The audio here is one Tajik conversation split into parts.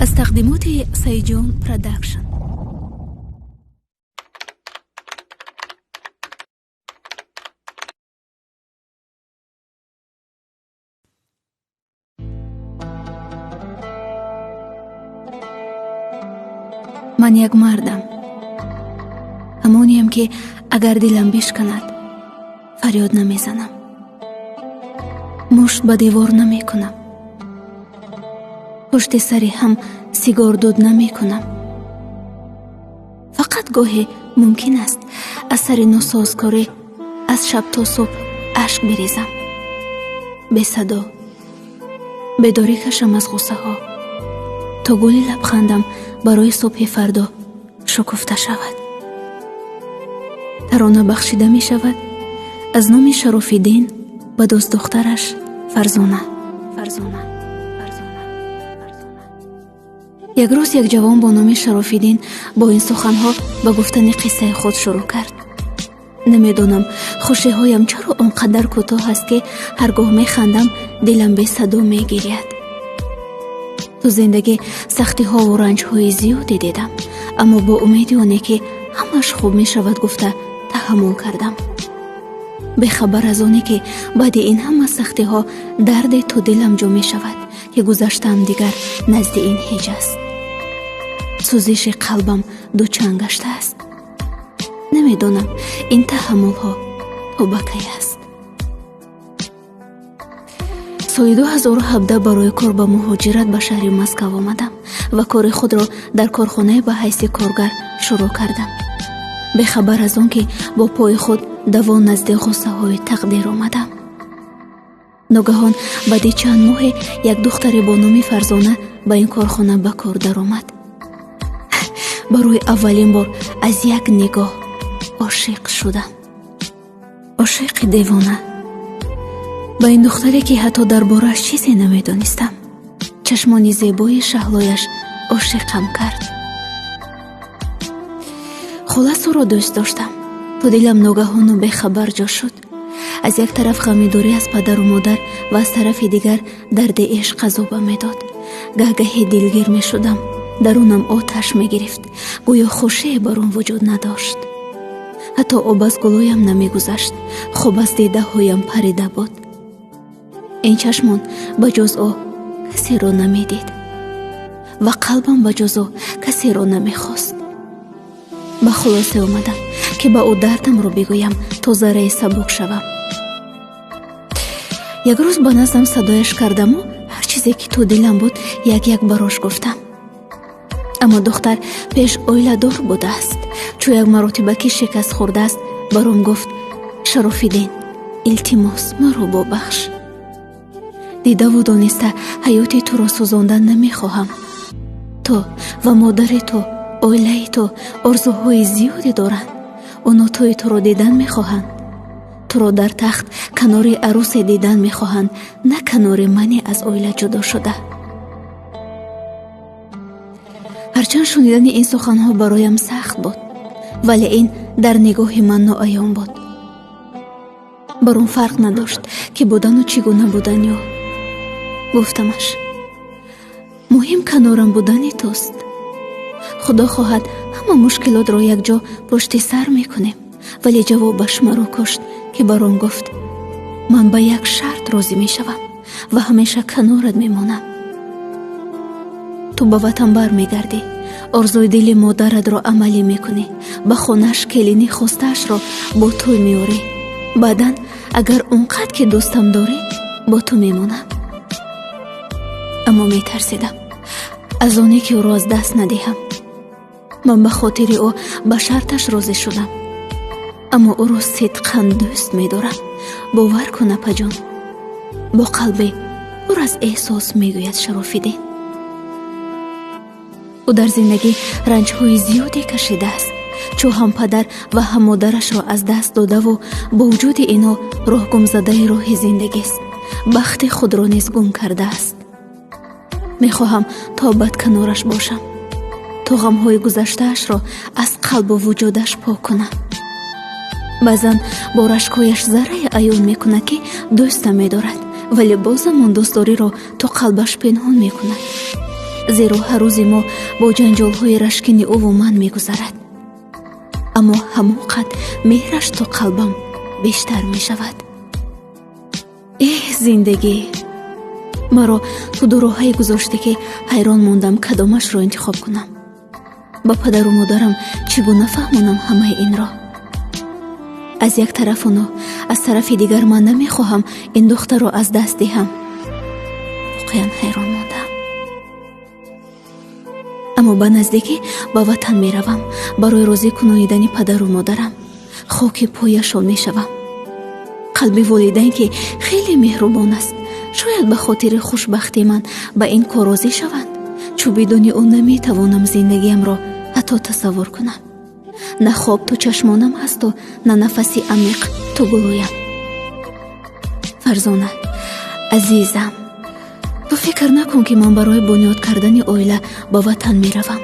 Аз тақдимоти Сайҷон Продакшн. Ман як мардам, ҳамонеам, ки агар дилам бишканад, фарёд намезанам, мушт ба девор намекунам, пушти сари ҳам сигор дуд намекунам. Фақат гоҳе мумкин аст аз сари носозкорӣ аз шаб то субҳ ашк бирезам, бесадо бедорӣ кашам аз ғуссаҳо, то гули лабхандам барои субҳи фардо шукуфта шавад. Тарона бахшида мешавад аз номи Шарофиддин ба дӯстдухтараш Фарзона. Фарзона. Як рӯз як ҷавон бо номи Шарофиддин бо ин суханҳо ба гуфтани қиссаи худ шурӯъ кард. Намедонам, хушиҳоям чаро он қадар кӯтоҳ аст, ки ҳар гоҳ механдам, дилам бесадо мегиряд. Ту зиндагӣ сахтиҳову ранҷҳои зиёде дидам, аммо бо умеди оне, ки ҳамаш хуб мешавад, гуфта таҳаммул кардам. Бехабар аз оне, ки баъди ин ҳама сахтиҳо дарде ту дилам ҷо мешавад, ки гузаштаам дигар назди ин ҳеҷ аст. Сӯзиши қалбам дучанд гаштааст. Намедонам, ин таҳаммулҳо то ба кай аст. Соли 2017 барои кор ба муҳоҷират ба шаҳри Москав омадам ва кори худро дар корхонае ба ҳайси коргар шурӯъ кардам. Бехабар аз он, ки бо пои худ давон назди ғуссаҳои тақдир омадам. Ногаҳон баъди чанд моҳе як духтаре бо номи Фарзона ба ин корхона ба кор даромад. Барои аввалин бор аз як нигоҳ ошиқ шудам. Ошиқи девона. Ба ин духтаре, ки ҳатто дар борааш чизе намедонистам, чашмони зебои шаҳлояш ошиқам кард. Хулас, ӯро дӯст доштам. То дилам ногаҳону бехабар ҷо шуд. Аз як тараф ғамидорӣ аз падару модар ва аз тарафи дигар дарди ишқ азобам медод. Гаҳгаҳе дилгир мешудам, дарунам оташ мегирифт, гӯё хушие бар он вуҷуд надошт. Ҳатто об аз гулӯям намегузашт, хоб аз дидаҳоям парида буд. Ин чашмон ба ҷуз ӯ касеро намедид ва қалбам ба ҷуз ӯ касеро намехост. Ба хулосе омадам, ки ба ӯ дардамро бигӯям, то зарраи сабук шавам. Як рӯз ба наздам садояш кардаму ҳар чизе, ки ту дилам буд, як як барош гуфтам. Аммо духтар пеш оиладор будааст. Чу як маротиба ки шикаст хӯрдааст, баром гуфт: «Шарофиддин, илтимос, маро бубахш. Дидаву дониста ҳаёти туро сӯзондан намехоҳам. Ту ва модари ту, оилаи ту орзуҳои зиёде доранд. Оно тӯи туро дидан мехоҳанд. Туро дар тахт канори арусе дидан мехоҳанд, на канори мане аз оила ҷудо шуда.» Ҳарчанд шунидани ин суханҳо бароям сахт буд, вале ин дар нигоҳи ман ноаён буд. Бар он фарқ надошт, ки будану чӣ гуна будани ӯ. Гуфтамаш: «Муҳим канорам будани туст. Худо хоҳад, ҳама мушкилотро якҷо пушти сар мекунем.» Вале ҷавобаш маро кушт, ки бар он гуфт: «Ман ба як шарт розӣ мешавам ва ҳамеша канорат мемонам. Ту ба ватан бармегардӣ, орзуи дили модаратро амалӣ мекунӣ, ба хонааш келини хостаашро бо ту меорӣ. Баъдан агар он қад ки дӯстам дорӣ, бо ту мемонам.» Аммо метарсидам аз оне, ки ӯро аз даст надиҳам. Ман ба хотири ӯ ба шарташ розӣ шудам, аммо ӯро сидқан дӯст медорам. Бовар кун, апаҷон, бо қалбе пур аз эҳсос мегӯяд Шарофиддин. Ӯ дар зиндагӣ ранҷҳои зиёде кашидааст, чу ҳам падар ва ҳам модарашро аз даст додаву бо вуҷуди ино роҳгумзадаи роҳи зиндагист. Бахти худро низ гум кардааст. Мехоҳам то абад канораш бошам, то ғамҳои гузаштаашро аз қалбу вуҷудаш пок кунам. Баъзан бо рашкҳояш заррае аён мекунад, ки дӯстам медорад, вале бозам он дӯстдориро то қалбаш пинҳон мекунад. Зеро ҳар рӯзи мо бо ҷанҷолҳои рашкини ӯву ман мегузарад. Аммо ҳамон қад меҳраш то қалбам бештар мешавад. Эҳ, зиндагӣ! Маро ту ду роҳае гузоштӣ, ки ҳайрон мондам, кадомашро интихоб кунам. Ба падару модарам чӣ гуна фаҳмонам ҳамаи инро? Аз як тараф оно, аз тарафи дигар ман намехоҳам ин духтарро аз даст диҳам. Воқеан ҳайрон мондам. Аммо ба наздикӣ ба ватан меравам барои розӣ кунонидани падару модарам. Хоки пояшон мешавам. Қалби волидайн, ки хеле меҳрубон аст, шояд ба хотири хушбахтии ман ба ин кор розӣ шаванд, чун бидуни ӯ наметавонам зиндагиамро ҳатто тасаввур кунам. На хоб ту чашмонам ҳасту, на нафаси амиқ ту гулӯям. Фарзона, азизам, ту фикр накун, ки ман барои бунёд кардани оила ба ватан меравам.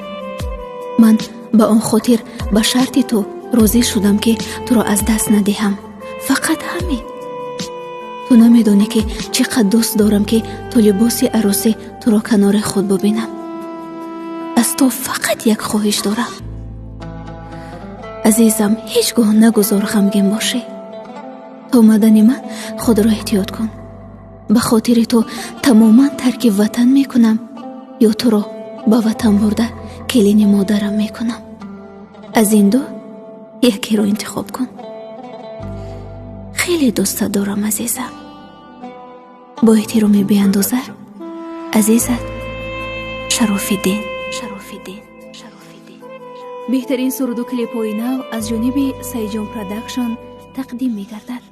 Ман ба он хотир ба шарти ту розӣ шудам, ки туро аз даст надиҳам. Фақат ҳамин. Ту намедонӣ, ки чӣ қад дӯст дорам, ки ту либоси арӯсӣ туро канори худ бубинам. Аз ту фақат як хоҳиш дорам. Азизам, ҳеҷ гоҳ нагузор ғамгин бошӣ. То омадани ман худро эҳтиёт кун. Ба хотири ту тамоман тарки ватан мекунам ё туро ба ватан бурда келини модарам мекунам. Аз ин ду якеро интихоб кун. Хеле дӯстат дорам, азизам. Бо эҳтироми беандоза, азизат Шарофиддин. Шарофиддин, Шарофиддин. Беҳтарин суруду клипҳои нав аз ҷониби Сайҷон Продакшн тақдим мегардад.